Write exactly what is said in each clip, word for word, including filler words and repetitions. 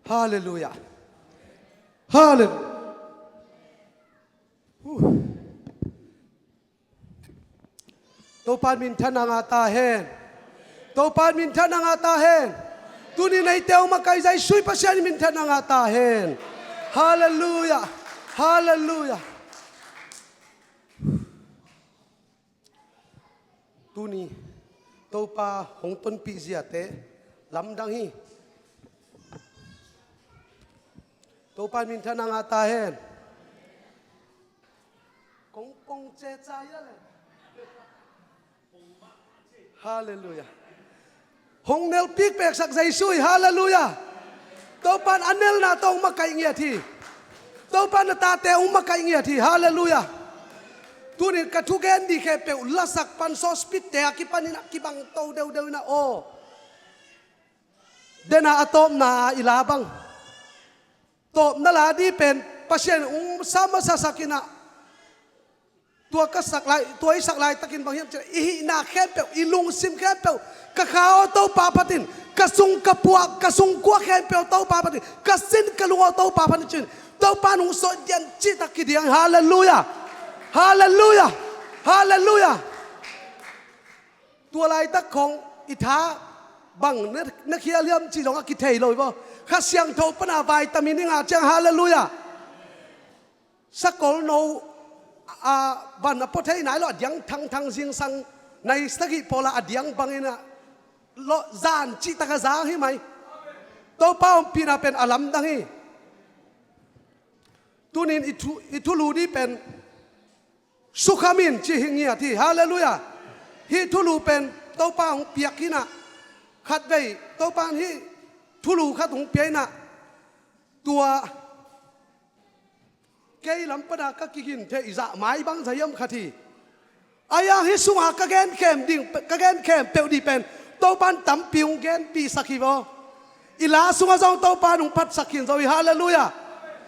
Halleluia. Halleluia. Huh. Topa in minthanna ngah ta hen. Topa in minthanna ngah ta hen. Tuni neite uh makaih Jesu Pasian in minthanna ngah ta hen. Halleluia. Halleluia. Tuni Topa hong tonpih ziate lamdang hi. Topa in minthanna ngah ta hen. Kong kong ce ca ia le. Halleluia. Hong nelpih peksak Jesu hi. Halleluia. Topa in a nelna tawh hong makaih ngiat hi. Topa in a tate hong makaih ngiat hi. Halleluia. Tunin ka thugen ding khempeuh lasak pan sawspitte a kipanin a kibang to deudeu in a aw. Dena a tawpna a i la bang. Tawpna la ding pen Pasian hong sa masa sak in a. Tua ka sak lai, tua i sak laitakin bang hiam cih leh i hihna khempeuh, i lungsim khempeuh, ka kha aw Topa phatin, ka sung ka puak, ka sungkua khempeuh Topa phatin, ka sin ka lung aw Topa phatin cin, Topa in hong sawh dian cihtak kidiang. Halleluia. Halleluia. Halleluia. Tua laitak khong i tha bang na, na khial hiam cih zong a kithei lo hi vaw. Kha Siangtho pana vitamin i ngah ciang. Halleluia. Sakol no a van a pua thei nai lo, a diang thangthang zingsang nai sagih pawla a diang bangin a lo zan cihtak a zang hi mai. Topa ompihna pen a lamdang hi. Tunin i thu, i thulu ding pen sukhamin cih hi ngiat hi. Halleluia. Hih thulu pen Topa hong piak hi in a, khatvei Topa in hih thulu khat hong pia hi in a, tua kei lam pana ka kigin theih zah mai bang za hiam khat hi. Ahi hang hih sunga ka gen khem ding, ka gen khempeuh ding pen Topa in tampi hong genpihsak hi vaw. I la sungah zong Topa in hong phatsak khin zo hi. Halleluia.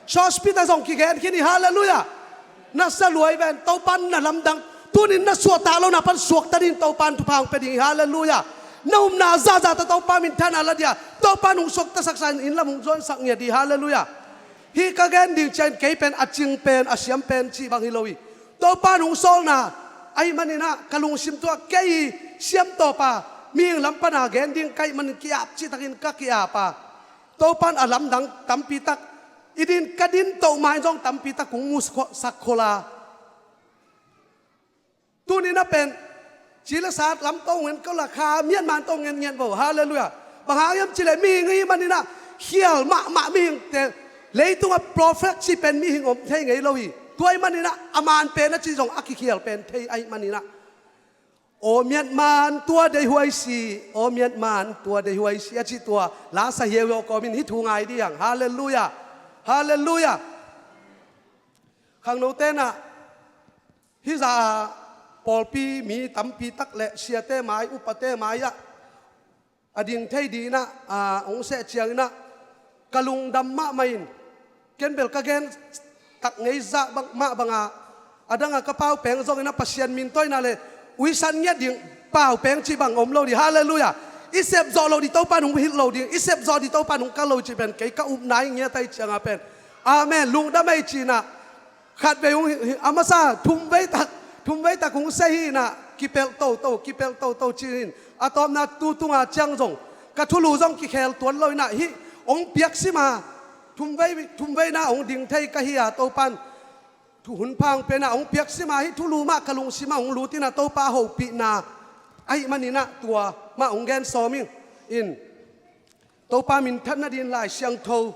Sawspit ah zong kigen khin hi. Halleluia. Na sa luai ven, Topa in na lamdang. Tunin na suahtak lohna pan suakta dingin Topa in thupha hong pia ding hi. Halleluia. Na upna zahzah tawh Topa minthanna la ding a, Topa in hong suaktasak sa in, inn lam hong zuansak ngiat ding hi. Halleluia. Hih ka gen ding ciangin kei pen a cing pen, a siam pen cih bang hi lo hi. Topa in hong sawlna ahih manin a, ka lungsim tungah kei siam tawpa, mihing lam pana gen ding ka hih manin ki-ap cihtakin ka ki-ap a, Topa in a lamdang tampi tak, i din ka din toh ma-in zong tampi tak kong musak khol a. Tuni-in a pen ci le sa lam tawh ngen ko la, kha Myanmar tawh ngen ngen vo. Halleluia. Bang hang hiam cih leh mihing ahih manin a, khial mahmah mihingte, leitungah prophet cih pen mihing om thei ngei lo hi. Tua ahih manin a, a man pen a cih zong a kikhial pen thei ahih manin a, aw Myanmar tua dei huai si, aw Myanmar tua dei huai si a cih tua la sa hiauhiau kawmin hih thu ngai ding hi hang. Halleluia. Halleluia. Khangnote in a, hih zah a pawlpi mi tampi tak le siate mai, upate mai ah a ding thei dingin a, a, hong seh ciangin a, ka lungdam mahmah in, ken bel ka gen tak ngei zah bang, mah banga, a danga ka pau peng zongin a Pasian min tawh in a le uisan ngiat ding pau peng cih bang om lo ding. Halleluia. I sep zawh loh ding Topa in hong hilh lo ding, i sep zawh ding Topa in hong kal lo cih pen kei ka upna hi ngiat ahih cianga pen. Amen. Lungdam ei ci-in a, khatvei hong hi, hi, a masa thumvei tak, thumvei tak hong seh hi in a, kipelh toto, kipelh toto ci-in, a tawpna tu tunga ciang zong ka thulu zong kikhel tuan lo in a, hih hong piak sim a, thumvei, thumvei na hong ding thei ka hi a, Topa in thu hun pha hong pia in a, hong piak sim a, hih thulu mah ka lungsim ah hong lut in a, Topa hopihna ahih manin a, tua mah hong gen sawm ing. In Topa minthanna dingin Lai Siangtho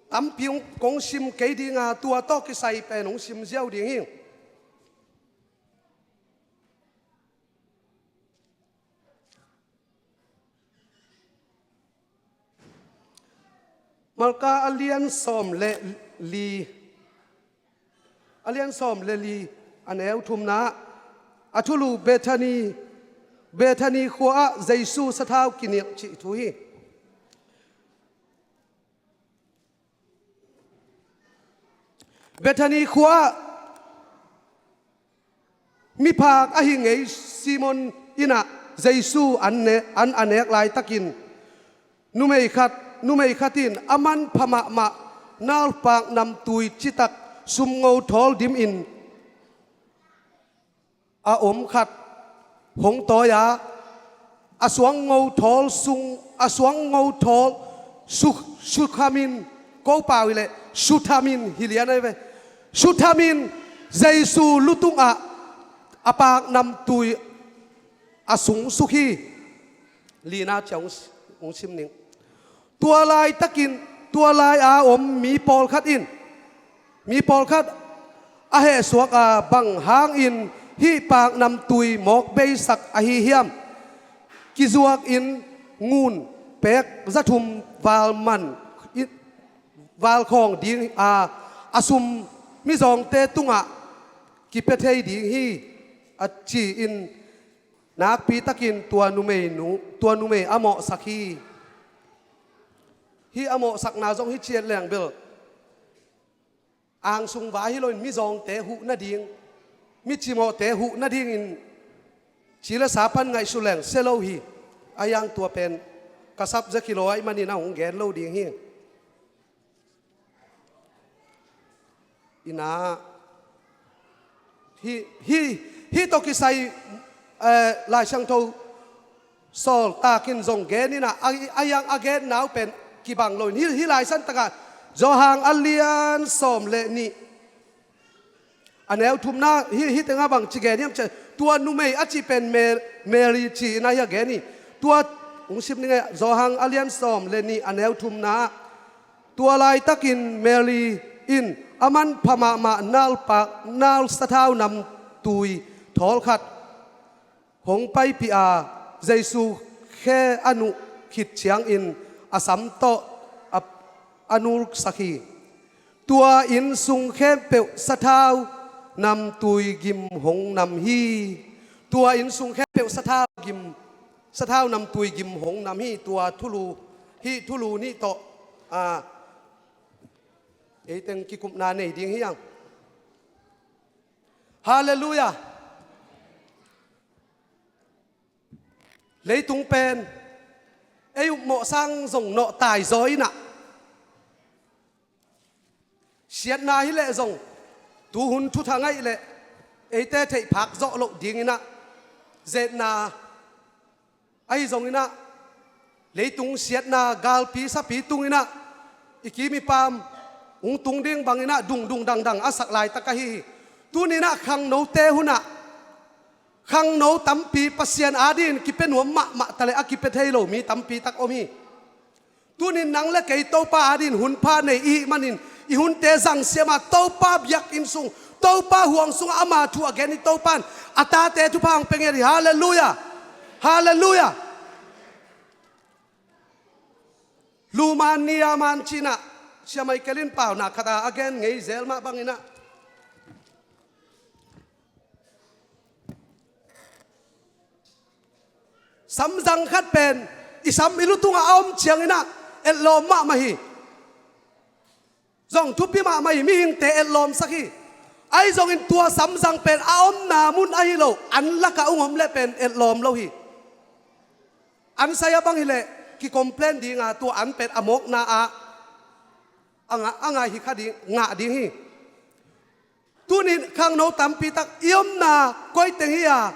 tampi hong kong sim kei ding a, tua tawh kisai pen hong sim ziau ding hi. Marka a lian sawm le li, a lian sawm le li, a neu thumna, a thulu Bethani, Bethani khua ah Jesu sathau kinik cih thu hi. Bethani khua ah miphak ahi ngei Simon inn ah Jesu an ne, an a nek laitakin numei khat numei khat in a manpha mahmah nalpak namtui citak sumngo thawl dimin a om khat hong tawi a, a suangngo thawl sung, a suangngo thawl su, sukhamin, ko pau hileh suthamin hi lian ahi ve. Suthamin Jesu lutungah a pak namtui a sung suk hi. Lina ciang hong sim ning. Tua laitakin, tua lai-a om mi pawlkhat in, mi pawlkhat a hehsuak a, bang hangin hih pak namtui mawk beisak ahi hiam? Kizuakin ngun pek zathum val man, val khawng ding a, a sum mizawngte tungah kipia thei ding hi, a ci-in nakpitakin tua numei nu, tua numei a mawhsak hi. Hih a mawhsakna zong hih ciat leng bel angsung vai hi loin mizawngte huh nading, mi cimawhte huh nadingin ci le sa pan ngaihsut leng sia lo hi. A hiang tua pen ka subject hi lo ahih manin a hong gen lo ding hi. Ina, hih, hih, hih tawh kisai, eh, Lai Siangtho sawltakin zong gen ina, a, a hiang a genna uh pen kibang loin. Hih, hih Lai Siangtho takah Johan a lian sawm le nih, a neu thumna, hih, hih tengah bang ci gen hiam cih leh, tua numei a cih pen Mel-, Mary ci ina hih a gen hi. Tua, hong sim ning e, Johan a lian sawm le nih, a neu thumna. Tua laitakin Mary in a manpha mahmah nalpak, nal sathau namtui thawl khat hong paipih a, Jesu khe a nuh khit ciangin a sam tawh a, a nulsak hi. Tua inn sung khempeuh sathau namtui gim hong nam hi. Tua inn sung khempeuh sathau gim, sathau namtui gim hong nam hi. Tua thulu, hih thulu nih tawh, a, eiteng kikupna nei ding hi hang. Halleluiah. Leitung pen ei upmawh sang zong nawhtai zaw inah, siatna hileh zong, tuhun thutha ngaih leh eite theihphak zawh loh ding inah, zetna ahi zong inah, leitung siatna galpi sapi tung inah, i kim i pam hong tung ding bang inah dungdung dangdang a sak laitak ahi hi. Tuni inah khangnote hunah, khangno tampi Pasian adingin kipia nuam mahmah taleh a kipia thei lo mi tampi tak om hi. Tunin nang le kei Topa adingin hun pha nei ihih manin, i hunte zangsiam a, Topa biakinn sung, Topa huang sungah ama thu a gen hi. Topa in a tate thupha hong pia ngiat hi. Halleluiah. Halleluiah. Luman niaman cinah, Sia Michael in paunak khatah a gen ngei zel mah bang inah, samzang khat pen i sam i lutungah a om ciang inah etlawm mahmah hi. Zong thupi mahmah hi, mihingte etlawmsak hi. Ahi zongin tua samzang pen a omna mun ahi lo, an lakah ung om le pen etlawm lo hi. An sai a bang hileh kicomplain dinga, tua an pen a mawkna ah a ngah, a ngah hi kha ding, ngah ding hi. Tunin khangno tampi tak i omna koiteng hi a,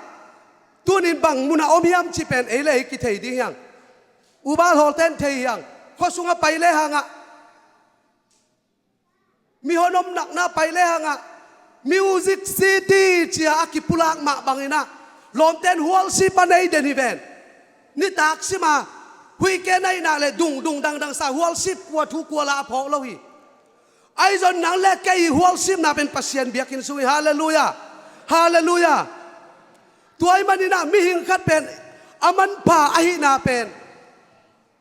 tunin bang munah om hiam cih pen ei le ei kithei ding hi hang. Ubal hawlten thei hi hang. Khua sungah pai le hangah, mihon om nakna pai le hangah, Music City cia a kipulak mah bang inah, lawmten hualsip a nei den hi ven. Nitak sima huihke naihna le dungdung dangdang sa hualsip kua thu kua la a phawk lo hi. Ahi zong nang le kei i hualsipna pen Pasian biakinn sung hi. Halleluiah. Halleluiah. Tua ahih maninah mihing khat pen a manpha ahihna pen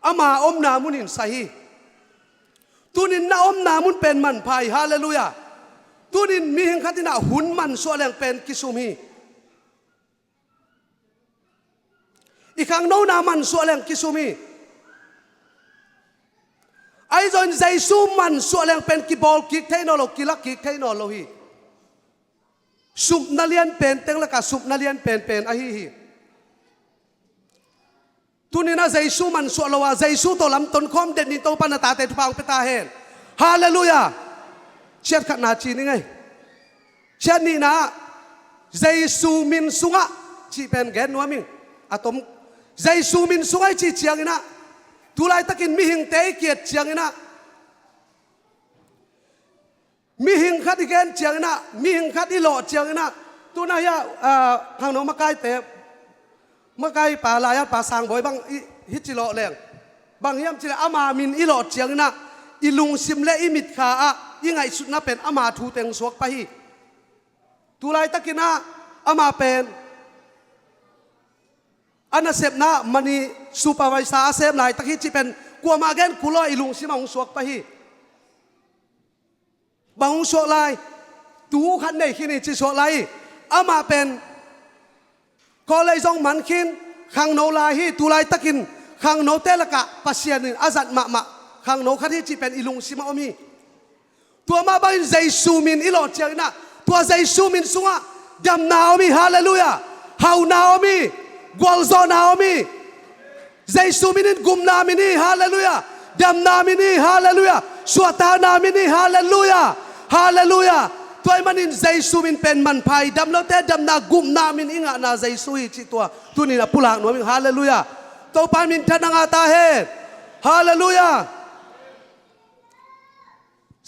ama omna munin sai hi. Tunin na omna mun pen manpha hi. Halleluiah. Tunin mihing khat inah hun mansuah leng pen kisum hi. I khangnona mansuah leng kisum hi. Ahi zongin Jesu mansuah leng pen kibawl kik thei nawn lo, kilak kik thei nawn lo hi. Supna lian pen teng lakah supna lian penpen ahi hi. Tuni-in ah Jesu mansuah lo a, Jesu tawh lamton khawm den ni. Topa na tate thupha hong pia ta hen. Halleluiah. Chiat khatna ci ning ei. Chiat nihna ah Jesu min sungah cih pen gen nuam ing. A tom, Jesu min sungah i cih ciangin ah, tu laitakin mihingte i ki-et ciangin ah, mihing khat i gen ciangin ah, mihing khat i lawh ciangin ah, tu-in ah hiah, ah, khangno makaite, makaipa, laiatpa Sangbawi bang i, hih ci lawh leng, bang hiam cih leh ama min i lawh ciangin ah, i lungsim le i mitkha ah i ngaihsutna pen ama thu teng suak pah hi. Tu laitakin ah ama pen a nasepna ah money supervisor a sem laitak hi cih pen kuamah gen kul lo, i lungsim ah hong suak pah hi. Bang hong suak lai? Tu khat nei khin hi ci suak lai hi. Amah pen college zong man khin, khangno lai hi. Tu laitakin khangnote lakah Pasian in a zat mahmah khangno khat hi cih pen i lungsim ah om hi. Tua mah bangin Jesu min i lawh ciangin ah, tua Jesu min sungah damna om hi. Halleluiah. Hauna om hi. Gualzawhna om hi. Jesu min in gupna min hi. Halleluiah. Damna min hi. Halleluiah. Suahtakna min hi. Halleluiah. Halleluiah. Tua ahih manin Jesu min pen manpha hi. Dam lote damna, gupna min i ngahna Jesu hi cih tua tuni-in ah pulak nuam ing. Halleluiah. Topa minthanna ngah ta hen. Halleluiah.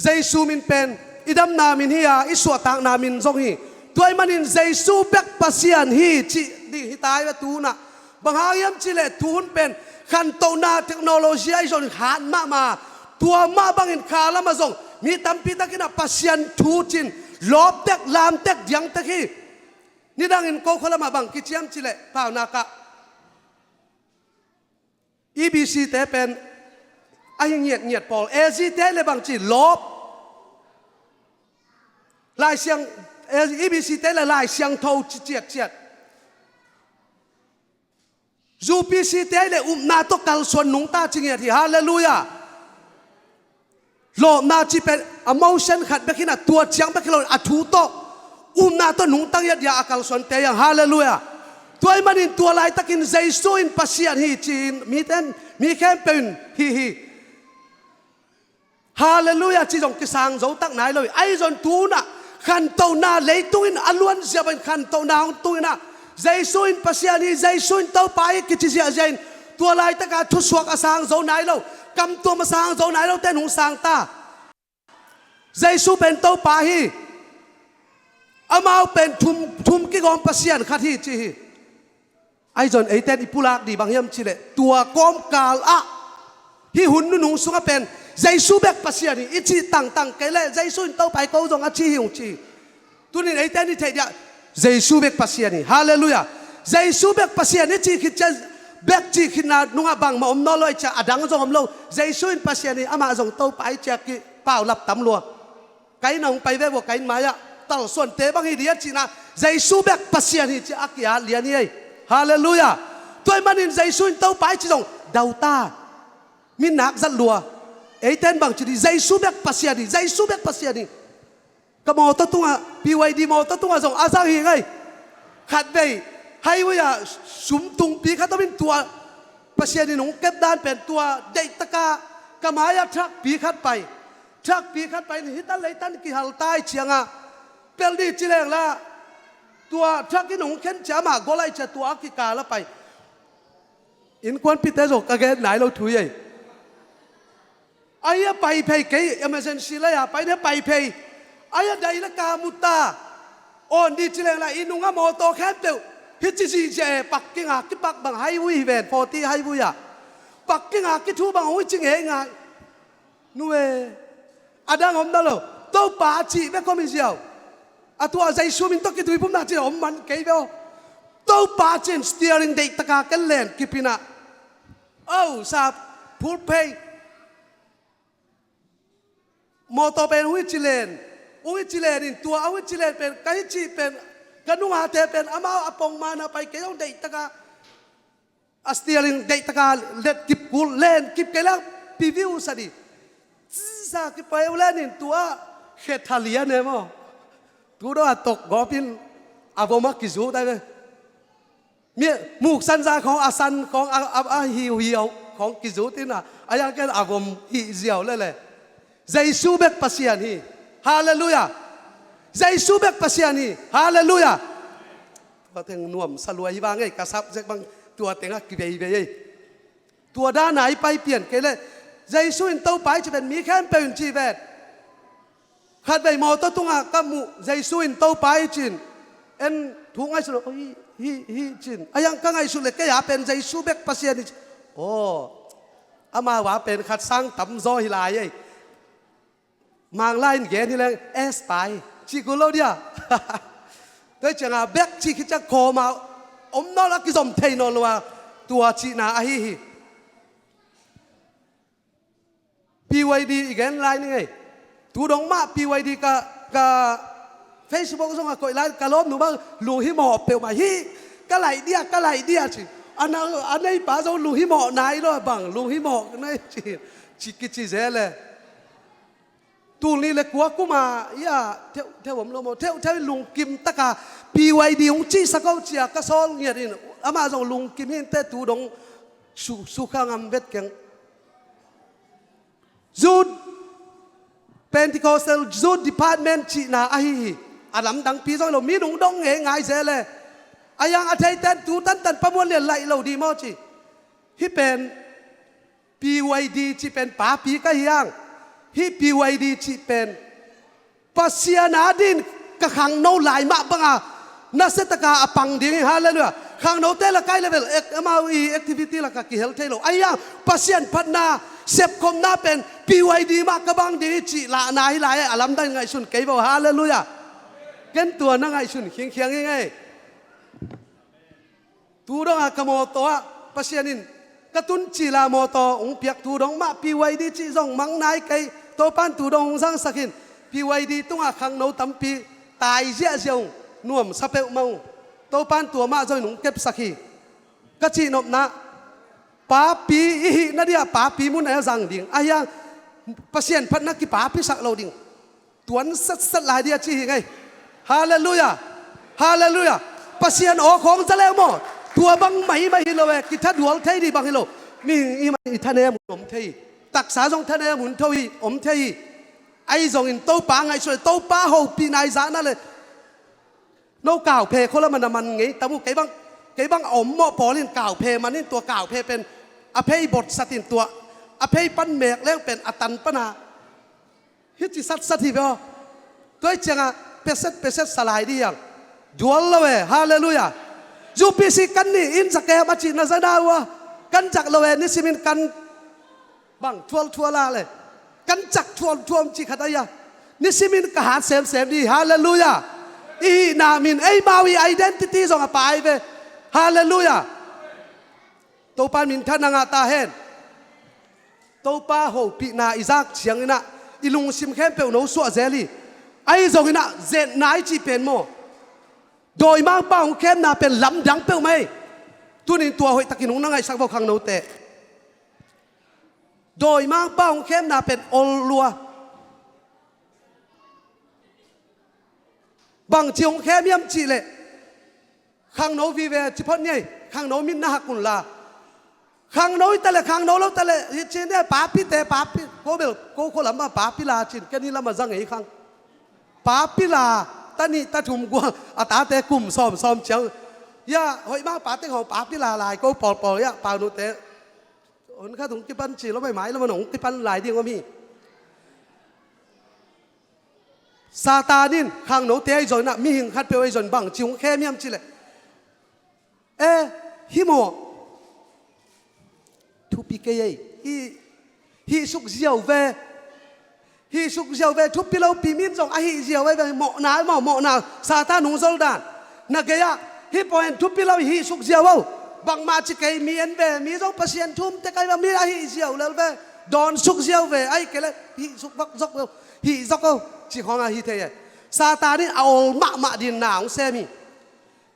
Jesu min pen i damna min hi a, i suahtakna min zong hi. Tua ahih manin Jesu bek Pasian hi cih ding hi ta hi ve tu-in ah. Bang hang hiam cih leh tu hun pen khantohna technology ahi zongin hat mahmah, tua mah bangin kha lamah zong mi tampi takin ah Pasian thu cih in lawp tek, lam tek, diang tek hi. Nidangin ko khua lamah bang kici hiam cih leh, paunak ah E B C te pen a hi ngiatngiat pawl. A Z te le bang ci lawp. Lai Siang, eh, E B C te le Lai Siangtho ci ciatciat. U P C te le upna tawh kalsuan nungta ci ngiat hi. Halleluiah. Lawpna cih pen a motion khat bek hi-in ah, tua ciang bek hi lo-in a thu tawh, upna tawh nungta ngiat dia a kalsuante hi hang. Halleluiah. Tua ahih manin tua laitakin Jesu in Pasian hi ci-in mite in, mi khempeuh in hi hi. Halleluiah cih zong kisang zo tak nai lo hi. Ahi zongin tu hun ah khantohna leitung in a luanzia bangin khantohna hong tung in ah, Jesu in Pasian hi, Jesu in Topa hi kici ziahziah in, tua laitaka thusuak a sang zo nai lo, kamtuam a sang zo nai lote in hong sang ta. Jesu pen Topa hi. Amau pen thum, thum kigawm Pasian khat hi ci hi. Ahi zongin eite in i pulak ding bang hiam cih leh, tua kawmkal ah, hih hun nunung sungah pen Jesu bek Pasian hi i cih tangtang kei leh, Jesu in Topa hi, ko zong a ci hi hong ci hi. Tuni-in eite in i theih dia, Jesu bek Pasian hi. Halleluiah. Jesu bek Pasian hi cih khit ciang, bek cih khitna nungah bangmah om nawn lo ahih ciang, a dang zong om lo. Jesu in Pasian hi, amah zong Topa hi ci-a kipaulap tam lua. Ka inn ah hong pai ve vua, ka inn mai-ah, kalsuante bang hi ding a cihna, Jesu bek Pasian hi ci-a a ki-at lian hi ei. Halleluiah. Tua ahih manin Jesu in Topa hi cih zong dau ta. Min nak zat lua. Eite in bang ci ding, Jesu bek Pasian hi, Jesu bek Pasian hi. Ka mawtaw tungah, P Y D mawtaw tungah zong a zang hi ing ei. Khatvei, highway ah sum tungpi khat om in, tua Pasian in hong kepdan pen, tua deihtaka ka mai-ah truck pi khat pai. Truck pi khat pai in, hih tan lei tan kihal ta ahih ciangah, pel ding ci leng lah, tua truck in hong khen ciang amah gol ahih ciang tua a kikal ah pai. Innkuanpihte zong ka gen nai lo thu hi ei. Ahi a pai phei, kei emergency lei-a pai in a pai phei. Ahi a dai laka mu ta. Awn ding ci leng lah, i nungah mawtaw khempeuh hih ci zihziah e, parking ah kipark bang highway hi ven, forty highway ah. Parking ah kithu bang hong hi ci ngeingai. Nu e, a dang om nawn lo. Topa a cih bek om hi ziau. A tua Jesu min tawh kituiphumna cih om man kei ve aw. Topa cih in steering deihtaka ken len kip in ah. Aw, sa phul phei. Mawtaw pen hong hi ci len. Hong hi ci len in, tua a hong hi ci len pen, ka hi cih pen, ka nungate pen, amau a pongman a pai, kei zong deihtaka a steering deihtaka let kip kul, len kip kei leng piviu sa ding. Sa kipeu len in, tua khe thalian e maw. Tu dong a tok gawp in a vom a kizut ai ve. Mi muksan za khawng a san khawng a, a, a hiuhiau khawng kizut in a, a yang ken a vom hih ziau lele. Jesu bek Pasian hi. Halleluiah. Jesu bek Pasian hi. Halleluiah. Tua teng nuam sa lua hi vang ei, ka subject bang tua teng a kiveivei ei. Tua dan a i pai pian kei leh Jesu in Topa i ci ven, mi khempeuh in ci ven. Khatvei mawtaw tungah ka muh Jesu in Topa i cin, en thu ngaihsun lo, hi, hi, hi cin. A yang ka ngaihsun le kei a pen Jesu bek Pasian hi ci. Aw, amau a pen khat sang tamzaw hi lai ei. Manglai in gen hi leng es pai ci kul lo dia. Tua ciangah bek ci khit ciang khawma om nawn lo a, kizom thei nawn lo a, tua cihna ahi hi. P Y D i gen lai ni ngei. Tu dong mah P Y D ka, ka Facebook zong a koih lai, ka lawmnu bang lunghimawh peuhmah hi. Ka laih dia, ka laih dia ci. A na, a neipa zong lunghimawh nai lo bang, lunghimawh nai ci. Ci kici zel e. Tul nih le kua kuma, ia, theuh, theuh om lo maw, theuh, theuh lungkim taka P Y D hong cihsak o cia ka sawl ngiat in, amah zong lungkim hi inteh tu dong su, sukha ngam vet keng. Youth, Pentecostal Youth Department cihna ahi hi. A lamdangpi zong hi lo, mi nung dong ngei ngai zel e. A yang a theiten tu tantan pamuan lian laih lo di maw ci. Hih pen P Y D cih pen papi ka hi ang. Hih P Y D cih pen Pasian adin ka khangno lai mah banga nasiataka a pang ding hi. Halleluiah. Khangnote laka i level ek, amau i activity laka kihel thei lo. Ahi ang, Pasian phatna sepkhopna pen P Y D mah ka bang ding hi cih lahna hi lai e, a lamdang ngaihsun kei vo. Halleluiah. Ken tua na ngaihsun khingkhiang hi ngei. Tu dongah ka mawtaw ah Pasian in ka tun cila mawtaw hong piak tu dong mah P Y D cih zong mang nai kei. Topan tu dong hong zangsak in P Y D tungah khangno tampi tai ziahziah ung, nuamsa peuhmah ung. Topan tua mah zong in hong kepsak hi. Ka cihnopna, papi i hihna dia papi mun a zang ding. Ahi hang Pasian phatna kipapisak lo ding. Tuan satsat lai dia ci hi ngei. Halleluiah. Halleluiah. Pasian aw khawng za leu maw? Tua bang mahimah hi lo e, kithadual thei dih bang hi lo. Mihing ihmah i thanem hun om thei hi. Taksa zong thanem hun tho hi, om thei hi. Ahi zongin Topa ngaihsut, Topa hopihna i zahna le. No kauphe khua lamah na man ngei tam uh, kei bang, kei bang a om mawh pawl in kauphe man in tua kauphe pen a phei botsat in tua a phei pan mek leng pen a tan pana. Hih ci satsat hi ve aw. Tua hi ciangah peset peset sa lai dih hiang. Dual lo e, halleluiah. U P C kan nih in zakem a cih na za na uh a. Kan zak lo e, nisimin kan bang thualthual a le. Kan cak thualthual ci khat a ia. Nisimin ka hat semsem dih, halleluiah. I hihna min, eimau i identity zong a pai ve. Halleluiah. Topa minthan a ngah ta hen. Topa hopihna i zak cianginah i lungsim khempeuh no suah zel hi. Ahi zonginah zetna i cih pen maw, dawimangpa hong khemna pen lamdang peuhmah hi. Tunin tua hoihtakin hong na ngaihsak vo khangnote. Dawimangpa hong khemna pen ol lua. Bangci hong khem hiam cihleh, khangno vive ci phot ni ei, khangno mit na hak unla. Khangno hi taleh khangno lo taleh hi ci ni ei, papite papi, ko bel ko khua lamah papi la cin, ken hi lamah za ngei khang. Papi la, ta nih ta thum guang a tate kum sawmsawm ciang. Ia hoihmangpa teng hong papi la lai ko pawlpawl ia, paunute. Hun khat hong kipan ci lo maimai lo man hong kipan lai ding om hi. Satan in khangnote ahi zongin ah mihing khatpeuh ahi zongin bangci hong khem hiam cihleh, e, hi maw? Thupi kei ei. Hi, hih suk ziau ve. Hih suk ziau ve, thupi lopi min zong a hih ziau ve, mawhna maw, mawhna, Satan hong zol dan. Na gei-ah hih pawh hen thupi lo hih suk ziau o. Bangmah ci kei, mi en ve, mi zong Pasian thumte kai bang mi a hih ziau lel ve. Dawn suk ziau ve, ahi kei leh hih suk vak zok lo, hih zok o, ci khawng a hi thei e. Satan in a ol mahmah dinna hong sem hi.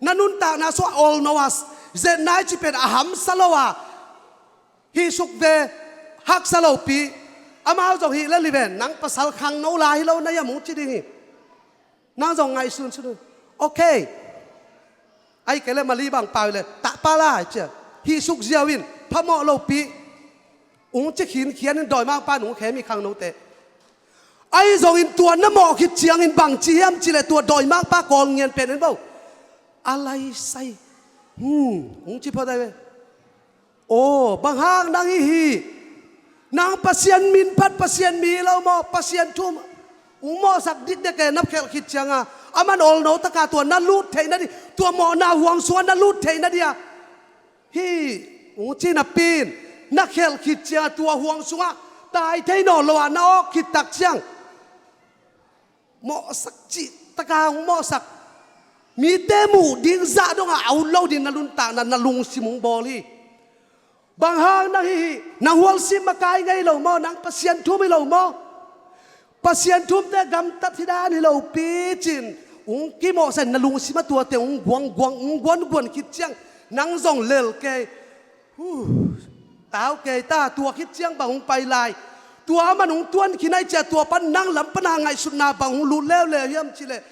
Na nuntakna sungah a ol no a, zetna i ci pen a hamsa lo a, hih suk ve, haksa lopi, amau zong hih le liven, nang pasal khangno la hi lo na hiam hong ci ding hi. Nang zong ngaihsunsun un. Okay. Ahih kei leh Mali bang pau hi leh, "Tah pa lai," ci a, hih suk ziau in, phamawh lopi. Ung ci khinkhian in dawimangpa in ung khem hi khangnote. Ahi zongin tua na mawh khit ciangin bang ci hiam cih leh tua dawimangpa kawl ngian pen en bo. A lai sai. Hmm, ung ci phot ai ve. Aw, bang hang nang hih hi. Nang Pasian min phat, Pasian mi hi lo maw, Pasian thu ung mawhsak dikdek e, na khelh khit cianga. Aman olno taka tua na lut theihna ding, tua mawhna huang sungah na lut theihna dia. Hih, ung ci napi in, na khelh khit cianga tua huang sungah tai thei nawn lo a na awk khit tak ciang. Mawhsak cih taka hong mawhsak. Mite muh ding zah dongah a ut lo ding na nuntakna, na lungsim hong bawl hi. Bang hang nang hih hi, nang hualsim makai ngei lo maw, nang Pasian thum hi lo maw? Pasian thumte gamtat hi dan hi lopi cin, ung kimawhsan na lungsim a tuate, ung guangguang, ung guanguan khit ciang, nang zong lel kei. Huh. Tau kei ta, tua khit ciang bang hong pai lai. Tua man hong tuan khin ai cia, tua pan nang lam pana ngaihsutna bang hong lut leuleu hiam cih leh.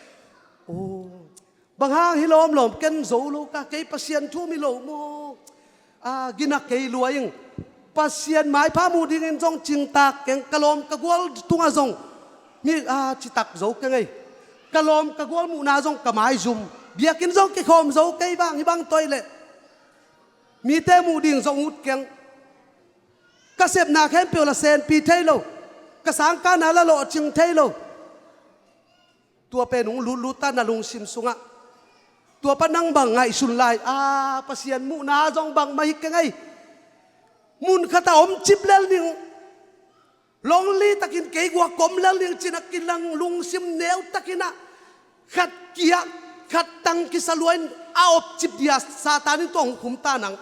Oh. Bang hang hi lawmlawm ken zo lo ka, kei Pasian thum hi lo maw? A, gina kei lua ing. Pasian maipha muh dingin zong cingtak keng, ka lawm ka gual tungah zong mi, a, citak zo keng ei. Ka lawm ka gual muhna zong ka maizum. Biakinn zong kikhawm zo kei bang, hi bang toi leh. Mite muh ding zong ut keng. Ka sepna khempeuh la senpi thei lo. Ka sangkahna la lawhcing thei lo. Tua pen hong lutlut ta na lungsim sungah. Tua pa nang bang ngaihsun lai. A, Pasian muhna zong bangmah hi keng ei. Mun khatah om cip lel ning. Lonely takin kei guak om lel ning cin a kilang lungsim neu takin ah. Khat kiak, khat tang kisa lua in a op cip dia Satan in tua hong khum ta nang.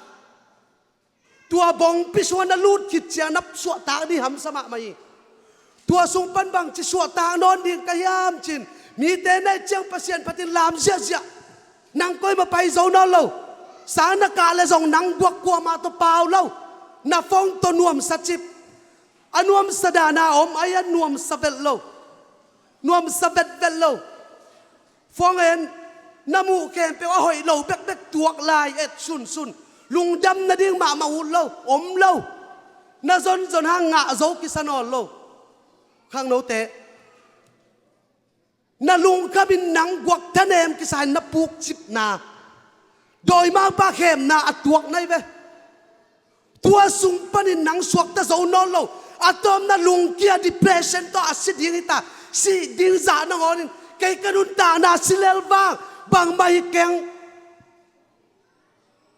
Tua bongpi sungah na lut khit ciang na suahtak ding hamsa mahmah hi. Tua sung pan bangci suahtak nawn ding ka hiam cin, mite na et ciang Pasian phatin lam ziahziah. Nang koimah pai zo nawn lo. Sang na kah leh zong nang guak kuamah tawh pau lo. Na phone tawh nuamsa cip. A nuamsa dana om, ai a nuamsa vet lo. Nuamsa vetvet lo. Phone en, na muh khempeuh a hoih lo bekbek tuak lai et sunsun. Lungdam nading mahmah ut lo, om lo. Na zonzon hang ngah zo kisa nawn lo. Khangnote. Na lungkhamin nang guak thanem kisa in na pukcipna. Dawimangpa khemna a tuak nai ve. Tua sung panin nang suakta zo nawn lo. A tawpna lungkia depression tawh a si ding hi ta. Si ding zah nangawnin. Kei ka nuntakna si lel vang. Bangmah hi keng.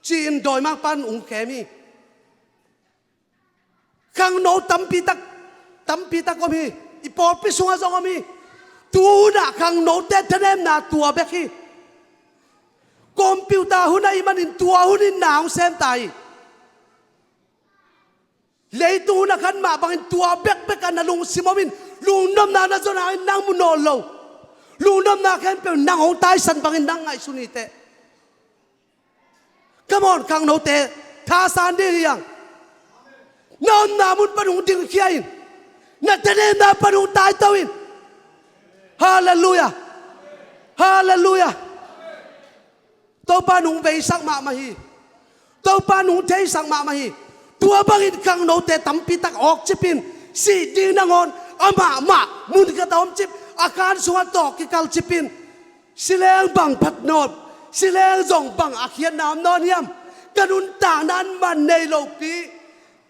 Ci-in dawimangpa in ung khem hi. Khangno tampi tak, tampi tak om hi. I pawlpi sungah zong om hi. Tu hunah khangnote thanemna tua bek hi. Computer hun ahih manin tua hunin na hong sem ta hi. Leitung hun a khan mah bangin tua bekbek a na lungsim om in lungnopna na zon hangin nang mu nawn lo. Lungnopna khempeuh nang hong taisan bangin nang ngaihsun hi teh. Come on, khangnote, thasan ding hi hang. Na omna mun pan hong dingkhia in. Na thanemna pan hong taito in. Halleluiah. Halleluiah. Topa nung veisak mahmah hi. Topa nung theisak mahmah hi. Tua bangin khangnote tampi tak awk cipin. Si ding nangawn amah mah mun khat a om cip. A khan sungah tawh kikal cipin. Si leng bang phat nawn, si leng zong bang a khiatna om nawn hiam? Ka nuntakna an man nei lopi.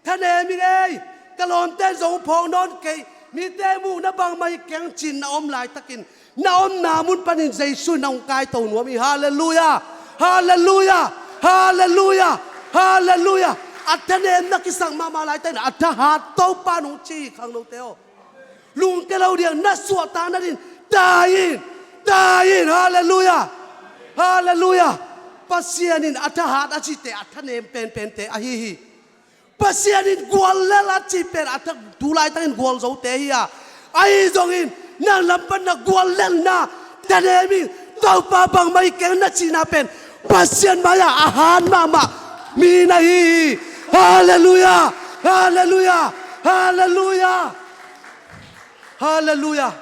Thanem ing ei, ka lawmte zong phawk nawn kei, mite muhna bangmah hi keng cin na om laitakin, na omna mun panin Jesu in na hong kaito nuam hi. Halleluiah! Halleluiah! Halleluiah! Halleluiah! A thanemna kisak mahmah laitakin a thahat Topa nung ci hi khangnote aw. Lungke lo diang na suahtak nadin tai in, tai in, halleluiah, halleluiah. Pasian in a thahat a cihte a thanem penpente ahi hi. Pasian in guallel a cih pen a tha, tu laitakin gualzote hi a. Ahi zongin nang lam pan na guallelna thanem in Topa bangmah hi keng na cihna pen Pasian mai-ah a han mahmah mi na hi hi. Halleluiah, halleluiah, halleluiah. Halleluiah.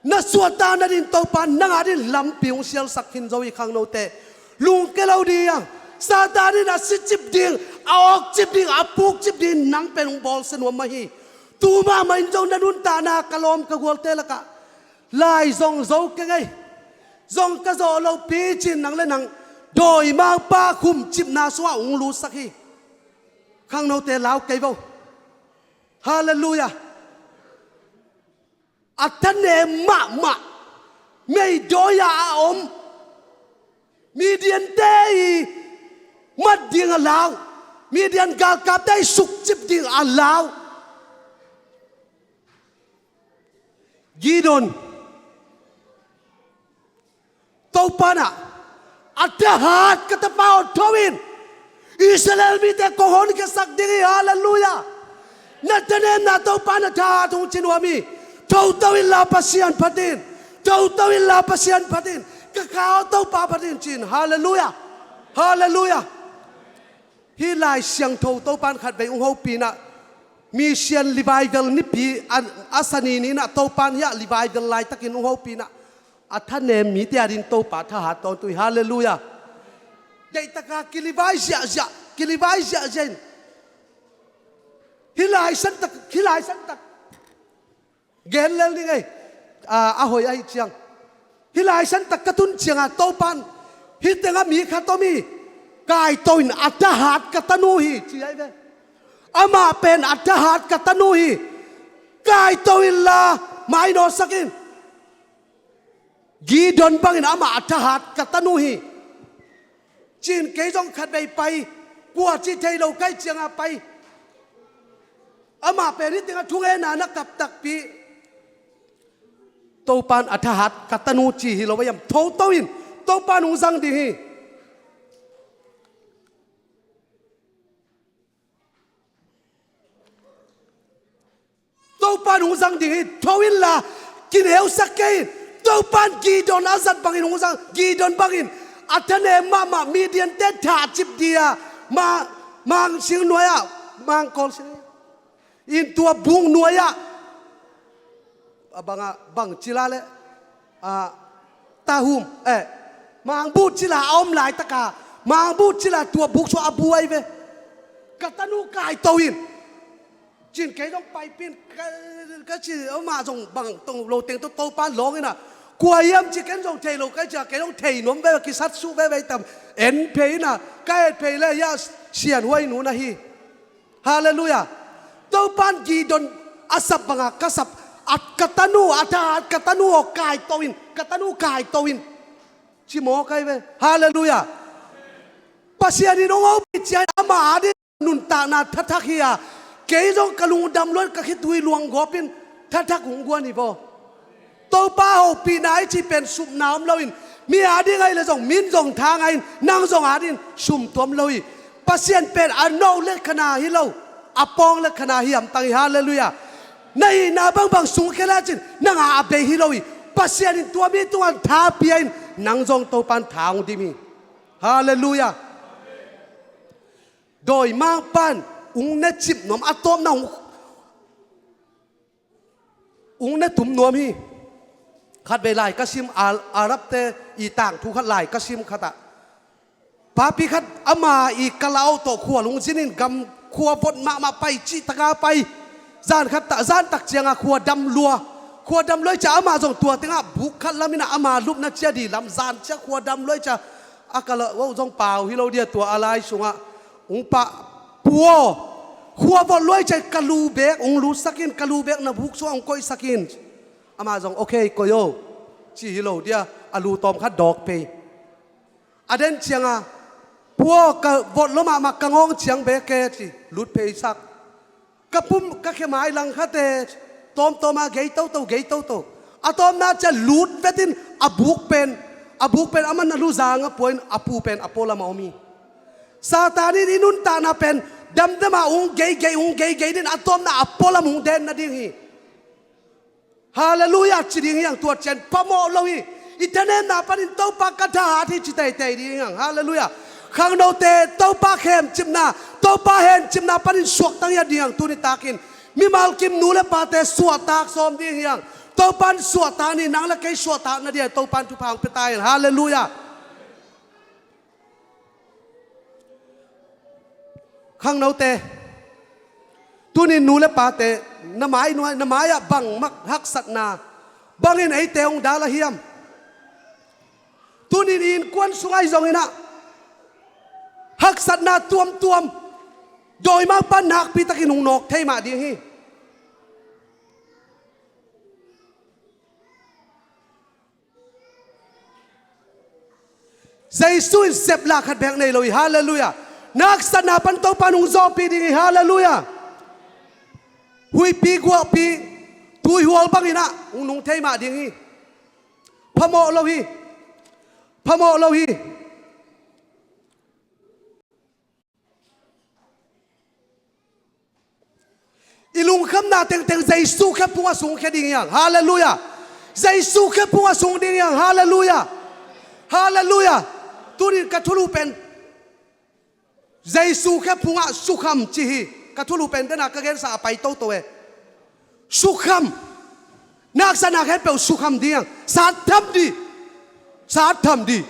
Na suahtak nadin Topa nang adin lampi hong sialsak khin zo hi khangnote. Lungke lo ding hiang. Satan in a si cip ding, a awk cip ding, a puk cip ding, nang pen hong bawlsia nuam mah hi. Tu mahmah in zong na nuntakna ka lawm ka gualte lakah lai zong zo keng ei. Zong ka zawh lopi cin nang le nang dawimangpa khumcipna sungah hong lutsak hi. Khangnote lau kei vo. Halleluiah. A thanem mahmah, meidawi-ah a om Midiante i mat ding a lau, Midian galkapte i sukcip ding a lau Gideon. Topa in ah, a thahat ka tapa aw tho in, Israel mite kong honkhiasak ding hi. Halleluiah. Na thanemna Topa in a thahat hong ci nuam hi. Thoto inla Pasian phat in, thoto inla Pasian phat in, ka kha aw Topa phat in ci in. Halleluiah. Halleluiah. Hih Lai Siangtho Topa in khatvei hong hopih in ah, Mission Revival nipi a, a sani ni in ah Topa in hih ah revival laitakin hong hopih in ah, a thanem mite adingin Topa thahat tawntung hi. Halleluiah. Deihtaka kilivai ziahziah, kilivai ziahziah in. Hih Lai Siangtho, hih Lai Siangtho gen lel ning ei. A, a hoih ahih ciang, hih Lai Siangtho ka tun ciangah Topa in hih tengah mi khat om hi. Kaito in, a thahat ka tanu hi, ci ahi ve. Amah pen a thahat ka tanu hi. Kaito inla mainawsak in. Gideon bangin amah a thahat ka tanu hi, ci in kei zong khatvei pai, kua cih thei lo ka hih ciangah pai. Amah pen hih tengah thungetna na kap takpi, Topa in a thahat ka tanu ci hi lo a hiam? Thoto in, Topa in hong zang ding hi. Topa in hong zang ding hi. Tho inla, kineusak kei in. Topa in Gideon a zat bangin hong zang, Gideon bangin a thanem mahmah Midiante thahcip ding a, ma, Mangsing nuai-ah, Mangkawl sing in tua bung nuai-ah, a bangah, bang cila le, a, tahum, eh, mangbuh cila a om laitaka, mangbuh cila tua buk sua a buai ve. Ka tanu kaito in, ci in kei zong paipih in, ka, ka ci, amah zong bang tong lo teng tawh Topa in lawng in ah, kua hiam ci ken zong thei lo ka hih ciah, kei zong thei nuam veve, kisatsuh veve tam, en phei in ah, ka et phei le hih ah Sianhuai nu na hi. Halleluiah. Topa in Gideon a sap banga ka sap, a ka tanu, a thahat ka tanu aw kaito in, ka tanu kaito in, ci mawk ahi ve. Halleluiah. Pasian in hong hopih ciangin ama ading nuntakna thathak hi a, kei zong ka lungdam lua in ka khitui luanggawp in thathak hong guan hi vaw. Topa hopihna i cih pen supna om loin, mi ading ahih leh zong min zong tha ngah in, nang zong ading sum tuam lo hi. Pasian pen a no le khana hi lo, a pawng le khana hi hamtang hi. Halleluiah. Na hihna bangbang sung khia le cin nang a a bei hi lo hi. Pasian in tua mi tungah tha pia in, nang zong Topa in tha hong dim hi. Halleluiah. Dawimangpa in hong ne cip nuam, a tawpna hong, hong ne tum nuam hi. Khatvei lai ka sim, Al-, Arabte i tangthu khat lai ka sim khatah, papi khat ama i kalaoh tawh khua lungzin in gam khua vot mahmah pai, cihtaka pai. Zan khat ta, zan tak ciangah khua dam lua. Khua dam lua i ciah amah zong tua tengah buk khat lam in ah ama lupna ciah ding lam zan ciah khua dam lua i ciah a kalaoh zong pau hi lo dia tua a lai sungah hong pah, pu aw, khua vot lua i ciah ka lu bek hong lutsak in, ka lu bek na buk sungah hong koihsak in. Amah zong okay, koih o, ci hi lo dia, a lu tawm khat dawk phei. A den ciangah, pu aw, ka vot lua mahmah, ka ngawng ciang bek e, ci, lut pheisak. Ka pum, ka khe mai lang khat e, tawmtawm a gei toto, gei toto. A tawpna ciah lut vet in a buk pen, a buk pen amah na lu zang a pua in a pu pen a pualam a om hi. Satan in i nuntakna pen damdam a hong geigei, hong geigei ding in a tawpna a pualam hong den nading hi. Halleluiah ci ding hi hang, tua ciang phamawh lo hi. I thanemna panin Topa ka thahat hi ci teitei ding hi hang. Halleluiah. Khangnote Topa khemcipna, Topa hencipna panin suakta ngiat ding hi hang, tuni takin mimal kim nu le pate suahtak sawm ding hi hang. Topa in suahtak ni, nang le kei suahtak na ding hi hang, Topa in thupha hong pia ta hen. Halleluiah. Khangnote, tunin nu le pate, na mai nuai, na mai-ah bang mak haksatna bangin eite hong dal a hiam? Tunin i innkuan sungah i zongin ah haksatna tuamtuam dawimangpa nakpitakin hong nawk thei mah ding hi. Jesu in sep lah khat beek nei lo hi. Halleluiah. Na haksatna pan Topa in hong zawhpih ding hi. Halleluiah. Huihpi guahpi tuihual bangin ah hong nung thei mah ding hi. Phamawh lo hi. Phamawh lo hi. I lungkhamna tengteng Jesu khephungah sungkhia ding hi hang. Halleluiah. Jesu khephungah sung ding hi hang. Halleluiah. Halleluiah. Tunin ka thulu pen Jesu khephungah sukham ci hi. Ka thulu pen dena ka gensa a pai toto e. Sukham. Na haksatna khempeuh sukham ding hi hang. Sattham dih. Sattham dih.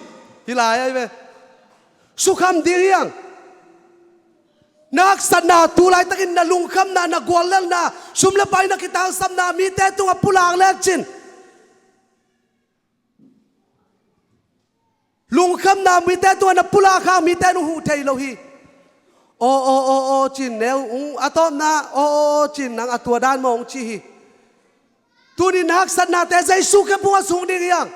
Hi lai ahi ve. Sukham ding hi hang. Na haksatna, tu laitakin na lungkhamna, na guallelhna, sum le pai na kitangsapna mite tungah pulak lecin, lungkhamna mite tungah na pulak hang mite in huh thei lo hi. Aw, aw, aw, aw, cin neu, ung, a tawpna, aw, aw, aw, cin nang a tua dan mawng ci hi. Tunin na haksatnate Jesu khephungah sung ding hi hang.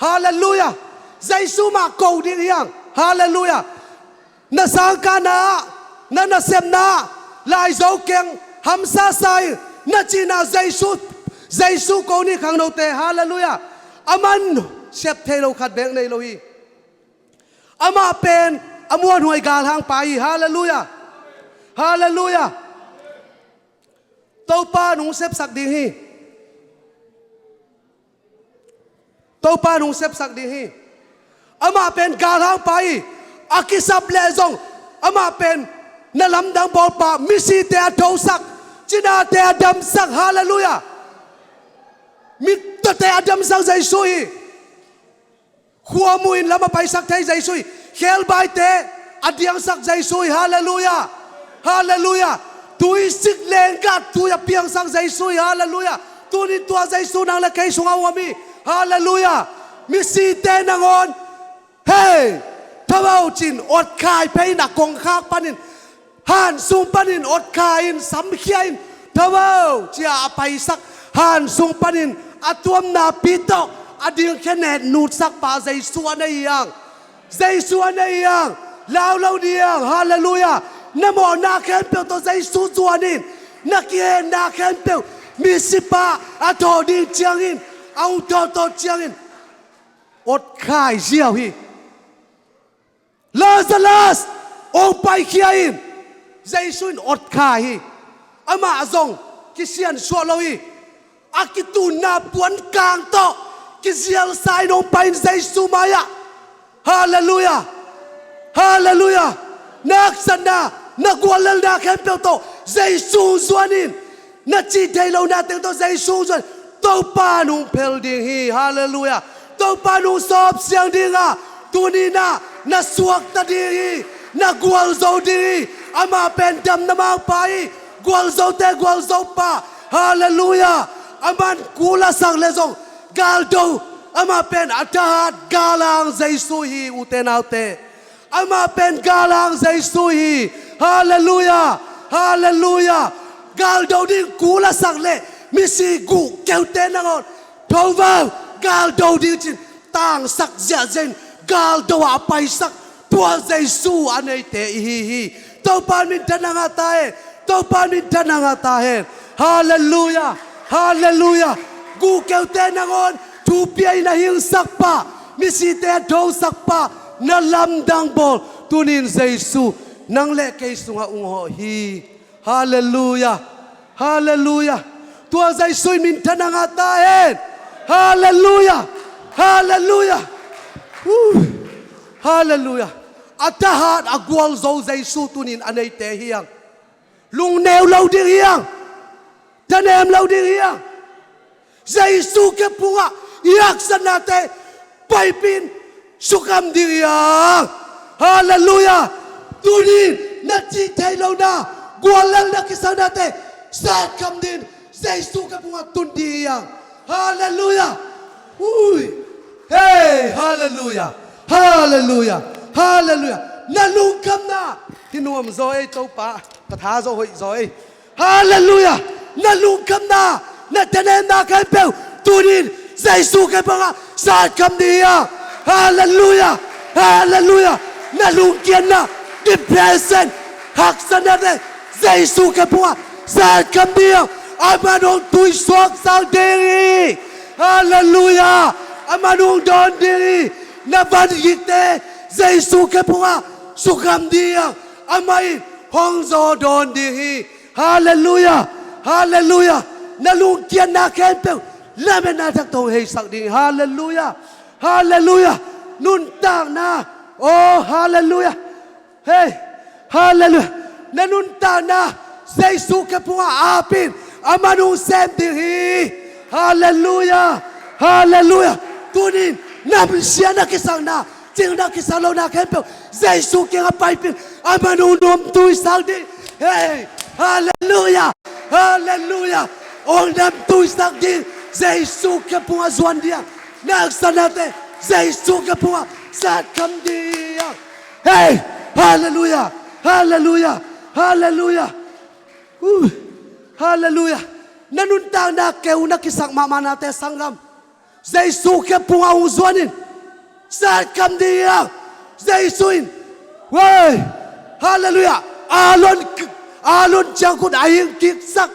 Halleluiah. Jesu mah ko ding hi hang. Halleluiah. Na sangkahna, na nasepna, laizo keng, hamsa sa in, na cihna Jesu, Jesu ko ni khangnote. Halleluiah. Aman sep thei lo khat beek nei lo hi. Amah pen a muanhuai galhangpa hi. Halleluiah. Halleluiah. Topa in hong sepsak ding hi. Topa in hong sepsak ding hi. Amah pen galhangpa hi. A kisap leh zong amah pen na lamdang bawlpa, misite a thosak, cinate a damsak. Halleluiah. Mittawte a damsak Jesu hi. Khuamu in lam a paisak thei Jesu hi. Khebaite a diangsak Jesu hi. Halleluiah. Halleluiah. Tuisik leenggah tui a piangsak Jesu hi. Halleluiah. Tunin tua Jesu nang le kei sungah a om hi. Halleluiah. Misite nangawn, hei, thabaw cin otkhai phei in a kongkhak panin, han sung panin otkhai in, samkhia in, thabaw cia a paisak han sung panin a tuamnapi tawh a dingkhia netnutsakpa Jesu a nei hi hang. Jesu a nei hi hang. Lau lo ding hi hang. Halleluiah. Na mawhna khempeuh tawh Jesu zuan in. Na kihenna khempeuh misipa a thawh ding ciangin, a hong thawhtawh ciangin otkhai ziau hi. Lazarus, hong paikhia in. Jesu in otkhai hi. Amah zong kisiansuah lo hi. A kitunna puankang tawh kizialsa in hong pai in Jesu mai-ah. Halleluiah. Halleluiah. Na haksatna, na guallelhna khempeuh tawh Jesu zuan in. Na cih theih lohna teng tawh Jesu zuan. Topa in hong phel ding hi. Halleluiah. Topa in hong sawp siang ding a, tuni-in ah na suakta ding hi. Na gualzo ding hi. Amah pen damna mangpa hi. Gualzote gualzopa. Halleluiah. Aman kul a sak leh zong galdo. Amah pen a thahat galhang Jesu hi, ute naute. Amah pen galhang Jesu hi. Halleluiah. Halleluiah. Galdo ding kul a sak leh misi guhkeute nangawn, tho vo, galdo ding cin tangsak ziahziah in galdo ah a paisak tua Jesu a neite i hi hi. Topa in minthanna ngah ta hen. Topa in minthanna ngah ta hen. Halleluiah. Halleluiah. Guhkeute nangawn thu pia in a hingsakpa, misite a thosakpa, na lamdang bawl tunin Jesu nang le kei sungah hong hawh hi. Halleluiah. Halleluiah. Tua Jesu in minthanna ngah ta hen. Halleluiah. Halleluiah. Huh. Halleluiah. A thahat a gualzo Jesu tunin a neite hi hang. Lungneu lo ding hi hang. Thanem lo ding hi hang. Jesu khephungah i haksatnate paipih in sukham ding hi hang. Halleluiah. Tunin na cih theih lohna, guallelhna kisaknate satkham dingin Jesu khephungah tun ding hi hang. Halleluiah. Ui. Hei, halleluiah. Halleluiah. Halleluiah. Na lungkhamna hi nuam zaw ei, Topa, ka tha zaw hoih zaw ei. Halleluiah. Na lungkhamna, na thanemna khempeuh tunin Jesu khephungah satkham ding hi hang. Halleluiah. Halleluiah. Na lungkiatna, depression, haksatnate Jesu khephungah satkham ding hi hang. Aman hong tuisuaksak ding hi. Halleluiah. Aman hong dawn ding hi. Na vangikte Jesu khephungah sukham ding hi hang. Amah in hong zaw dawn ding hi. Halleluiah. Halleluiah. Na lungkiatna khempeuh lametna thak tawh hong heisak ding hi. Halleluiah. Halleluiah. Nuntakna. Oh, halleluiah. Hei. Halleluiah. Na nuntakna Jesu khephungah ap in, aman hong sem ding hi. Halleluiah. Halleluiah. Tunin namsia na kisakna, cingna kisak lohna khempeuh Jesu kiangah paipih in, aman hong namtuisak ding. Hei. Halleluiah. Halleluiah. Hong namtuisak ding. Jesu khephungah zuan ding hi hang. Na haksatnate Jesu khephungah satkham ding hi hang. Hei. Halleluiah. Halleluiah. Halleluiah. Uh. Halleluiah. Na nuntakna keu na kisak mahmahnate, sanggam, Jesu khephungah hong zuan in. Satkham ding hi hang. Jesu in. Wei. Halleluiah. Aaron, Aaron ciangkhut a hingkiksak,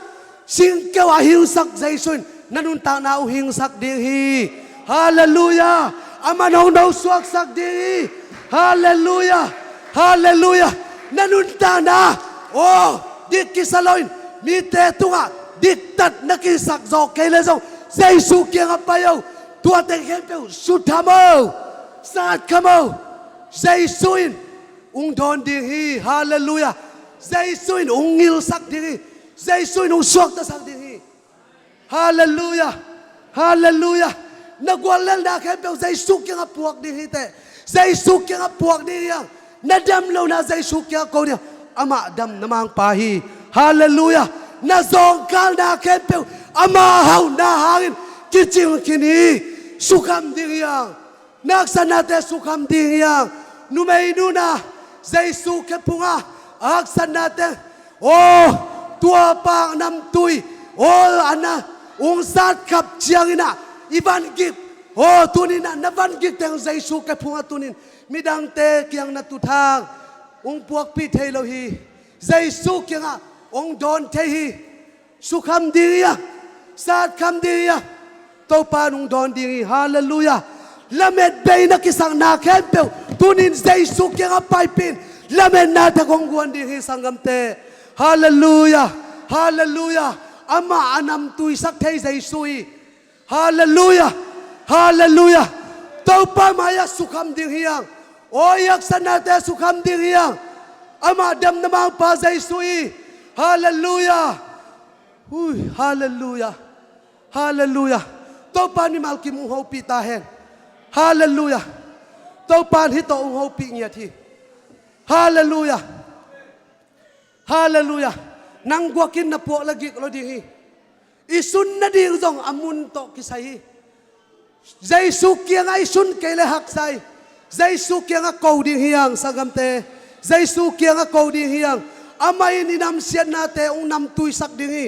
singkeu a hingsak Jesu in na nuntakna hong hingsak ding hi. Halleluiah. Aman hong nosuaksak ding hi. Halleluiah. Halleluiah. Na nuntakna, oh, dik kisa loin mite tungah diktat na kisak zawh kei leh zong, Jesu kiangah pai o. Tuate khempeuh sutham o. Satkham o. Jesu in hong dawn ding hi. Halleluiah. Jesu in hong ngilsak ding hi. Jesu in hong suaktasak ding hi. Halleluiah. Halleluiah. Na guallelhna khempeuh Jesu kiangah puak ding hi teh. Jesu kiangah puak ding hi hang. Na dam lohna Jesu kiangah ko ding hi hang. Amah damna mangpa hi. Halleluiah. Na zawngkhalna khempeuh ama hauhna hangin kicing khin hi. Sukham ding hi hang. Na haksatnate sukham ding hi hang. Numei nuna Jesu khephungah a haksatnate, oh, tua pa namtui, oh, a na hong satkhap ciangin ah i vangik, oh, tunin ah na vangik teng Jesu khephungah tunin midangte kiang na tuthang hong puakpih thei lo hi. Jesu kiangah hong dawn thei hi. Sukham ding hi a, satkham ding hi a, Topa in hong dawn ding hi. Halleluiah. Lamet bei na kisakna khempeuh tunin Jesu kiangah paipih in, lametna thak hong guan ding hi, sanggamte. Halleluiah. Halleluiah. Amah a namtuisak thei Jesu hi. Halleluiah. Halleluiah. Topa mai-ah sukham ding hi hang. Aw, i haksatnate sukham ding hi hang. Amah damna mangpa Jesu hi. Halleluiah. Hui, halleluiah. Halleluiah. Topa in mimal kim hong hopih ta hen. Halleluiah. Topa in hih tawh hong hopih ngiat hi. Halleluiah. Halleluiah. Nang guakin na puak le gik lo ding hi. I sun nading zong a mun tawh kisai hi. Jesu kiangah i sun kei le haksa hi. Jesu kiangah ko ding hi hang, sanggamte. Jesu kiangah ko ding hi hang. Amah in i namsiatnate hong namtuisak ding hi.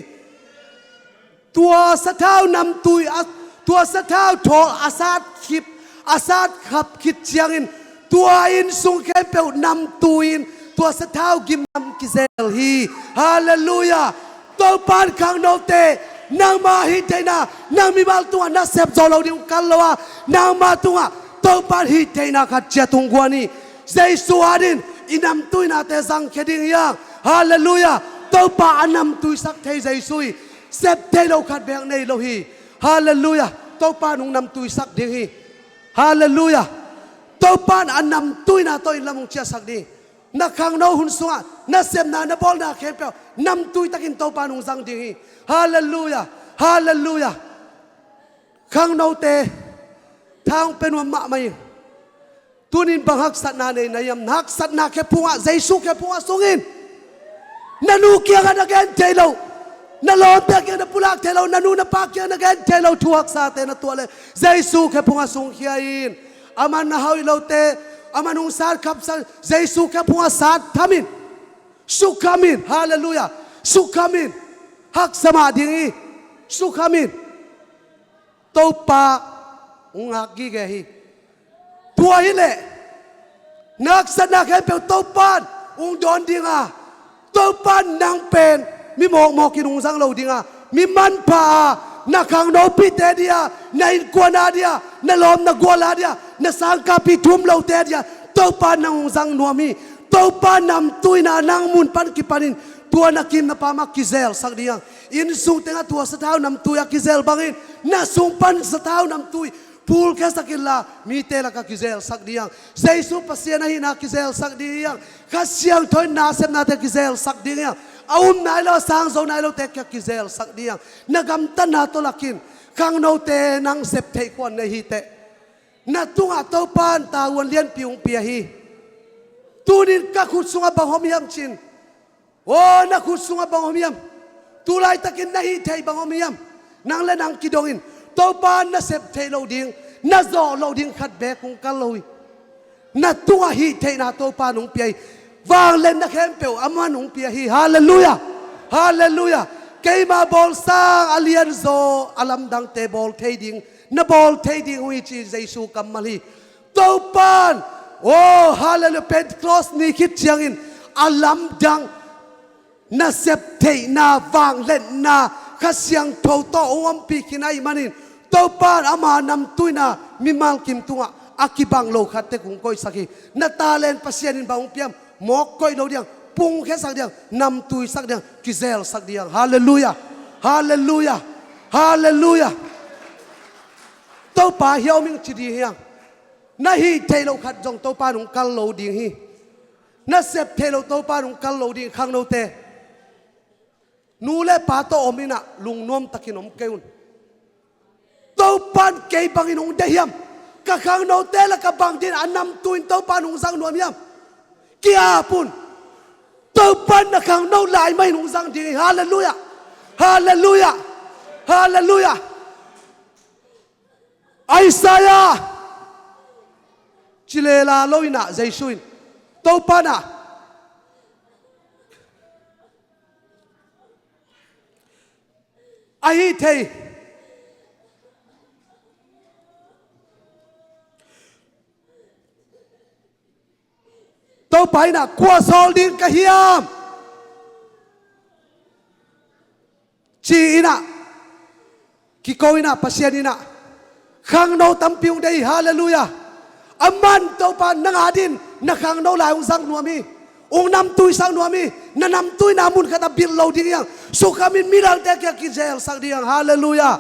Tua sathau namtui, a, tua sathau thawl a sat khip, a sat khap khit ciangin tua inn sung khempeuh namtui-in tua sathau gimnam kizel hi. Halleluiah. Topa in khangnote nangma hih theihna, nang mimal tungah na sep zo lo ding uh kal lo a, nangma tungah Topa in hih theihna khat ciat hong guan hi. Jesu adin i namtuihnate zangkhia ding hi hang. Halleluiah. Topa a namtuisak thei Jesu hi. Sep thei lo khat beek nei lo hi. Halleluiah. Topa in hong namtuisak ding hi. Halleluiah. Topa in a namtuihna tawh inn lam hong ciahsak ding hi. Na khangno hun sungah na sepna, na bawlna khempeuh namtui takin Topa in hong zang ding hi. Halleluiah. Halleluiah. Khangnote, tha hong pia nuam mahmah ing. Tunin bang haksatna nei na hiam? Na haksatna khephungah, Jesu khephungah sung in. Na nu kiangah na gen thei lo, na lawmte kiangah na pulak thei lo, na nu na pa kiangah na gen thei lo thuhaksate na tuah leh Jesu khephungah sungkhia in. Aman a hauh lote, aman hong sat khapsak, Jesu khephungah sat tham in. Sukham in. Halleluiah. Sukham in. Haksa mah ding hi. Sukham in. Topa hong ngak gige hi. Tua hileh na haksatna khempeuh Topan hong dawn ding a, Topan nang pen mi mawkmawk in hong zang lo ding a, mi manpha a, na khangnopite dia, na innkuan a dia, na lawm na gual a dia, na sangkahpih thu um lote a dia Topan nang hong zang nuam hi. Topa namtui in a nang mun pan kipanin tua na kim na pam ah kizelsak ding hi hang. Inn sung tengah tua sathau namtui ah kizel bangin na sung pan sathau namtui phulkhiasak inla mite lakah kizelsak ding hi hang. Jesu Pasian ahihna kizelsak ding hi hang. Kha Siangtho in nasepnate kizelsak ding hi hang. A um nai lo, a sang zo nai lote kia kizelsak ding hi hang. Na gamtatna tawh lakin khangnote nang sep theih khuan na hi teh, na tungah Topan tavuan lianpi hong pia hi. Tunin ka khut sungah bang om hiam cin? Aw, na khut sungah bang om hiam? Tulaitakin na hih theih bang om hiam? Nang le nang kidongin Topa na sep theih loh ding, na zawh loh ding khat beek hong kal lo hi. Na tungah hih theihna Topa in hong pia hi. Vangliatna khempeuh aman hong pia hi. Halleluiah. Halleluiah. Keima bawlsang a lianzaw a lamdangte bawl thei ding, na bawl thei ding uh hi ci Jesu kammal hi. Topan, aw, halleluiah, Pentecost ni khit ciangin a lamdang, na sep theihna, vangliatna Kha Siangtho tawh hong ompih khin ahih manin Topan ama namtui in a mimal kim tungah a kibang lo khat tek hong koihsak hi. Na talent Pasian in bang hong pia hiam? Mawk koih lo ding hi hang, pungkhiasak ding hi hang, namtuisak ding hi hang, kizelsak ding hi hang. Halleluiah. Halleluiah. Halleluiah. Topa hiau ming ci ding hi hang. Na hih theih loh khat zong Topa in hong kal lo ding hi. Na sep theih loh Topa in hong kal lo ding hi. Khangnote, nu le pa tawh om in a lungnuam takin om kei un. Topan kei bangin hong deih hiam? Ka khangnote lakah bang dingin a namtui in Topan hong zang nuam hiam? Ki-ap un. Topan na khangno lai mah in hong zang ding hi. Halleluiah. Halleluiah. Halleluiah. Isaiah ci lela lo in a Jesu in, Topan a, a hih theih Topa in a, kua sawl ding ka hiam? Ci in a, kiko in a, Pasian in a khangno tampi hong deih hi. Halleluiah. Aman Topa nang adingin na khangno lai hong zang nuam hi. Hong namtuisak nuam hi. Na namtuina mun khat a bilh lo ding hi hang. Sukhamin midangte kiang kizelsak ding hi hang. Halleluiah.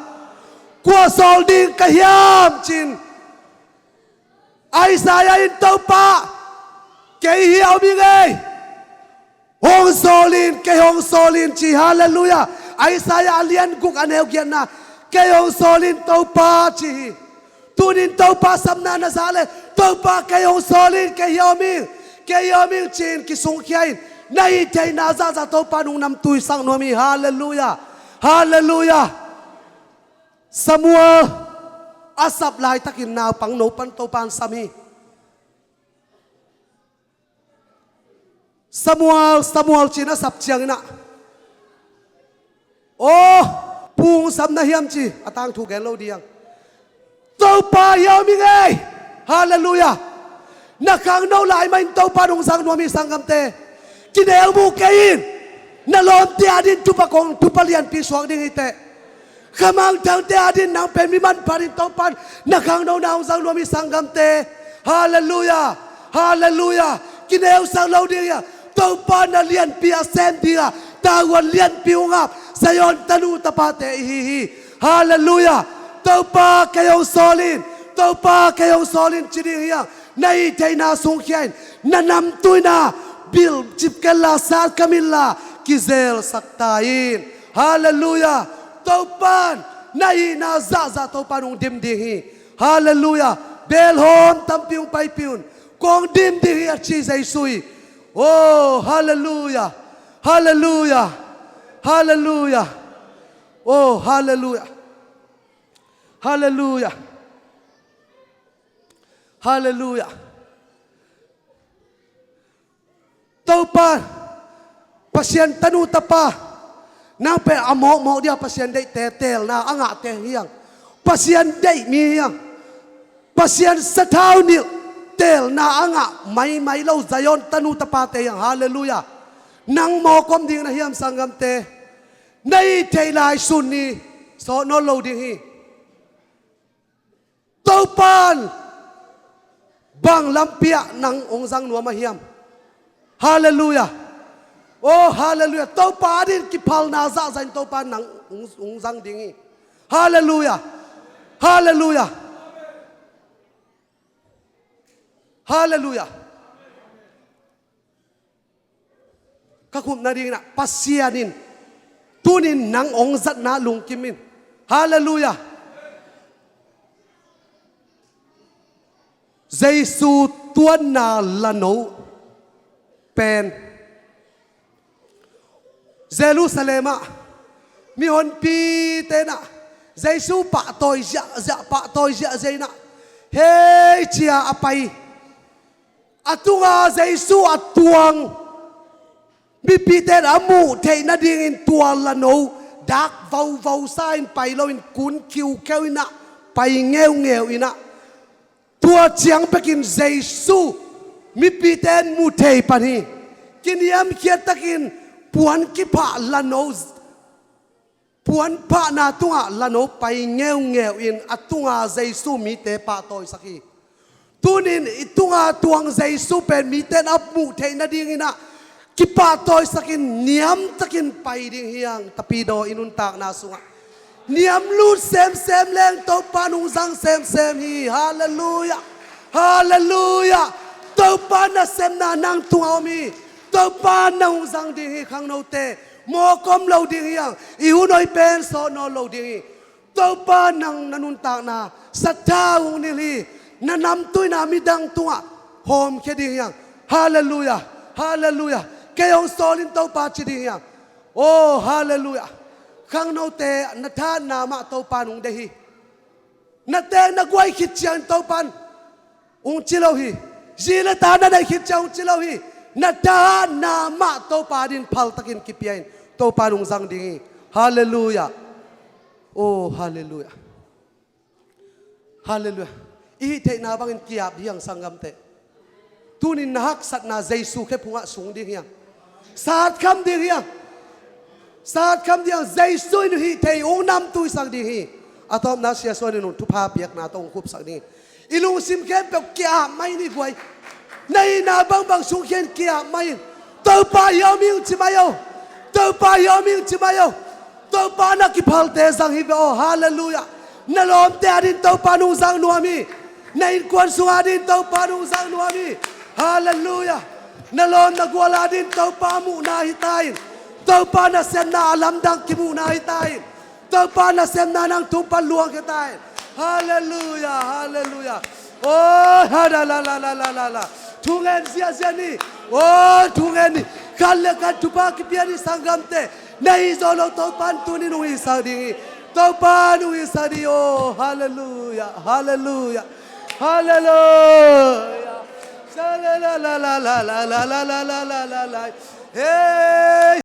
Kua sawl ding ka hiam ci-in Isaiah in, Topa, kei hi a om ing ei. Hong sawl in, kei hong sawl in ci. Halleluiah. Isaiah a lian guk a neu giatna, kei hong sawl in Topa ci hi. Tunin Topa sapna na zak leh, Topa kei hong sawl in, kei hi a om ing, kei hi a om ing ci-in kisungkhia in. Na hih theihna zahzah Topa in hong namtuisak nuam hi. Halleluiah. Halleluiah. Samuel a sap laitakin naupangno pan Topa in sam hi. Samuel, Samuel ci-in a sap ciangin ah, aw, pu hong sam na hiam ci, a tangthu gen lo ding hi hang. Topa hi a om ing ei. Halleluiah. Na khangno lai mah in Topa in hong zang nuam hi sanggamte. Kineu mu kei in. Na lawmte adingin thupha kong, thupha lianpi suak ding hi teh. Kha mangthangte adingin nang pen mi manpha dingin Topa in na khangnona hong zang nuam hi sanggamte. Halleluiah. Halleluiah. Kineusak lo ding hi hang. Topa na lianpi a sem ding a, tavuan lianpi hong ap Zion tanu tapate i hi hi. Halleluiah. Topa kei hong sawl in, Topa kei hong sawl in ci ding hi hang. Na hih theihna sungkhia in, na namtuina bilh cip kenla, sat kham inla, kizelsak ta in. Halleluiah. Topa in na hihna zahzah Topa in hong dim ding hi. Halleluiah. Belhawm tampi hong paipih un. Kong dim ding hi a ci Jesu hi. Oh, halleluiah. Halleluia. Halleluia. Oh, halleluia. Halleluia. Halleluia. Topa, Pasian tanu tapa, nang pen a mawkmawk dia Pasian deihte teelna a ngahte hiang. Pasian deih mi hiang. Pasian sathau nilh teelna a ngah maimai lo Zion tanu tapate hiang. Halleluia. Nang mawk om ding na hiam sanggamte? Na hih theih lai sun ni sawt nawn lo ding hi. Topan bang lampi ah nang hong zang nuam a hiam? Halleluia. Oh, halleluia. Topa adin kiphalna zahzah in Topa nang hong, hong zang ding hi. Halleluia. Halleluia. Halleluia. Ka khupna dingin ah Pasian in tunin nang hong zatna lungkim in. Halleluia. Jesu tuanna lano pen Jerusalem ah mihonpite in ah Jesu pahtawi ziahziah, pahtawi ziahziah in ah hei cia a pai. A tunga Jesu a tuang mipite in a muh theih nadingin tua lano dak vauvau sa in pai loin kun khiukheu in ah pai ngeungeu in ah tua ciang bekin Jesu mipite in mu thei pan hi. Kiniamkhiat takin puan kiphah lano, puan phahna tungah lano pai ngeungeu in a tunga Jesu mite pahtawisak hi. Tunin i tunga tuang Jesu pen mite in a muh theih nadingin ah kipahtawisakin niamtakin pai ding hiang. Tapidaw i nuntakna sungah niam lut semsem leng Topa nung zang semsem hi. Halleluia. Halleluia. Topa nasepna nang tungah om hi. Topa nang zang ding hi khangnote. Mawk om lo ding hiang. I hun hoih pen sawt nawn lo ding hi. Topa nang na nuntakna sathau hong nilh hi. Na namtuina midang tungah hawmkhia ding hiang. Halleluia. Halleluia. Kei hong sawl in Topa ci ding hiang. Oh, halleluia. Khangnote na thahatna mah Topa nung deih hi. Na teek na guai khit ciangin Topa in hong ci lo hi. Zi le ta na neih khit ciang hong ci lo hi. Na thahatna mah Topa adin phaltakin kipia in Topa nung zang ding hi. Halleluia. Oh, halleluia. Halleluia. I hih theihna bangin ki-ap ding hiang sanggamte. Tunin na haksatna Jesu khephungah sung ding hiang. Satkham ding hiang. Satkham ding hiang. Jesu in hih thei hong namtuisak ding hi. A tawpna Sia Suan in hong thupha piakna tawh hong khupsak ding hi. I lungsim khempeuh ki-ap mai ni guai. Na hihna bangbang sungkhia in ki-ap mai in. Topa hiau ming ci mai o. Topa hiau ming ci mai o. Topa na kiphalte zang hi ve aw. Halleluia. Na lawmte adin Topa nung zang nuam hi. Na innkuan sung adin Topa nung zang nuam hi. Halleluia. Na lawm na gual adin Topa muhna hi ta in. Topa nasepna a lamdang kimuhna hi ta in. Topa nasepna nang tung pan luang khia ta in. Halleluia. Halleluia. Oh, ha, la, la, la. Thu ngen ziahziah ni. Oh, thu ngen ni. Khat le khat thupha kipia ni sanggamte. Na hih zawh loh Topa in tunin hong hihsak ding hi. Topa in hong hihsak ding hi. Oh, halleluia. Halleluia. Halleluia. Sha, la, la, la. Hey.